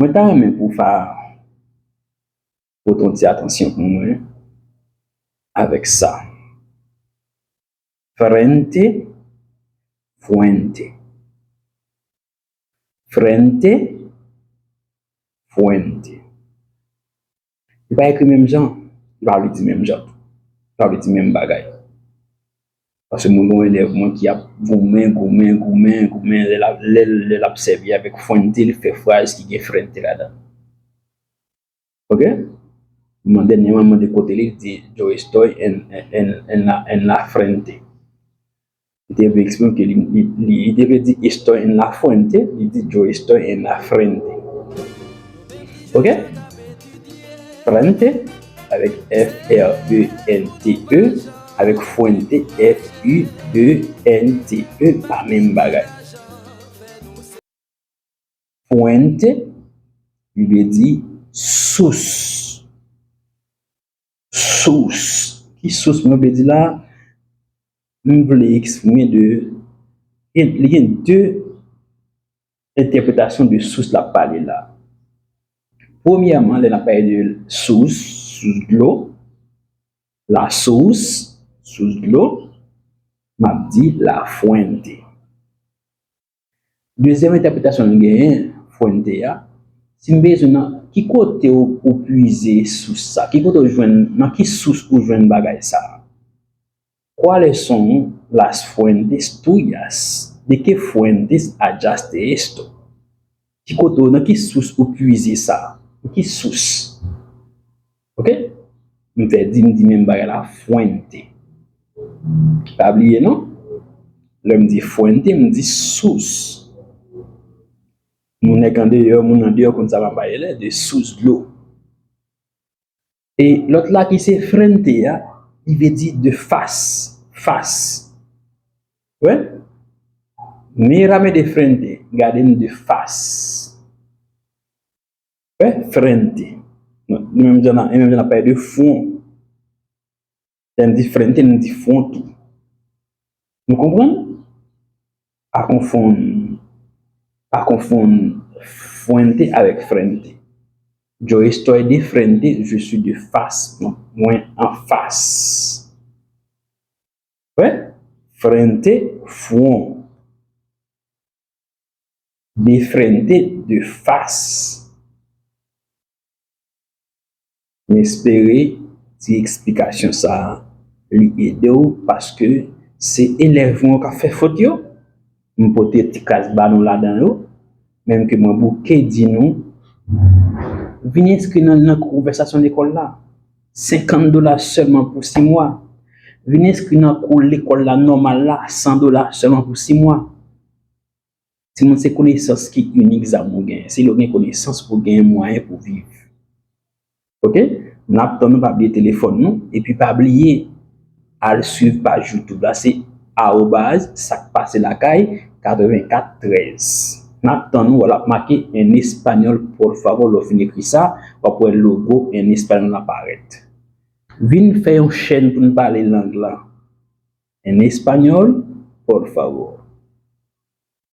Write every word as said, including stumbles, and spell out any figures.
Mwen ta renmen pou w fè, pote yon ti atansyon pou mwen avèk sa. Frente, fuente. Frente, fuente. Li pa ekri menm jan, li pa vle di menm jan tou. Li pa vle di menm bagay. Paske mwen gen yon elèv mwen ki ap goumen, goumen, goumen, goumen, lè l ap, lè, lè l ap sèvi avèk fuente, li fè fraz ki gen frente ladan l. Ok? Mwen dènyèman mande kote li, li di, "Yo estoy en, en, en, en la, en la frente." Li te vle eksprime ke li, li, li, li te vle di estoy en la fuente, li di, "Yo estoy en la frente." Ok? Frente, avèk F R E N T E, avèk fuente, F U E N T E, pa menm bagay. Fuente, li vle di sous. Sous. Ki sous mwen vle di la? M vle eksprime de, li gen de entèpretasyon de sous l ap pale la. Premyèman, lè n ap pale de sous, sous dlo, la sous, sous dlo, m ap di la fuente. Dezyèm entèpretasyon nou genyen, fuente a, si m bezwen nan ki kote ou, ou pwize sous sa, ki kote ou jwenn, nan ki sous ou jwenn bagay sa? ¿Cuáles son las fuentes tuyas? ¿De qué fuentes hallaste esto? Ki kote ou, nan ki sous ou pwize sa? Nan ki sous? Ok? M fè di, m di menm bagay la, fuente. Pa bliye non. Lè m di fuente, m di sous. Moun nèg andeyò, moun andeyò konn sa m ap pale la, de sous dlo. E lòt la ki se frente a, li vle di de fas, fas. Wè? Mírame de frente, gade m de fas. Wè? Frente. Li menm jan, li menm jan ap pale de fwon. Lè n di frente, n di fwon tou. Nou konprann? Pa konfonn, pa konfonn fuente avèk frente. Yo estoy de frente, je suis de face. Donk, mwen anfas. Wè? Frente, fwon. De frente, de fas. M espere ti eksplikasyon sa a, li ede w, paske se elèv mwen yo k ap fè fot yo. M pote ti kras balon ladan yo, menm ke mwen bouke di nou, vin enskri nan, nan kou konvèsasyon lekòl la, senkant dola sèlman pou sis mwa. Vin enskri nan kou lekòl la nòmal la, san dola sèlman pou sis mwa. Timoun, se konesans ki inik zam ou genyen. Se lè w gen konesans pou w genyen mwayen pou w viv. Ok? N ap tann nou, pa bliye telefòn nou, epi pa bliye al swiv paj YouTube la, se arobaz sak pase lakay katrevenkat trèz. N ap tann nou, w ap make en español, por favor, lè w fin ekri sa, w ap wè logo en español la parèt. Vin fè yon chèn pou n pale lang lan. En español, por favor.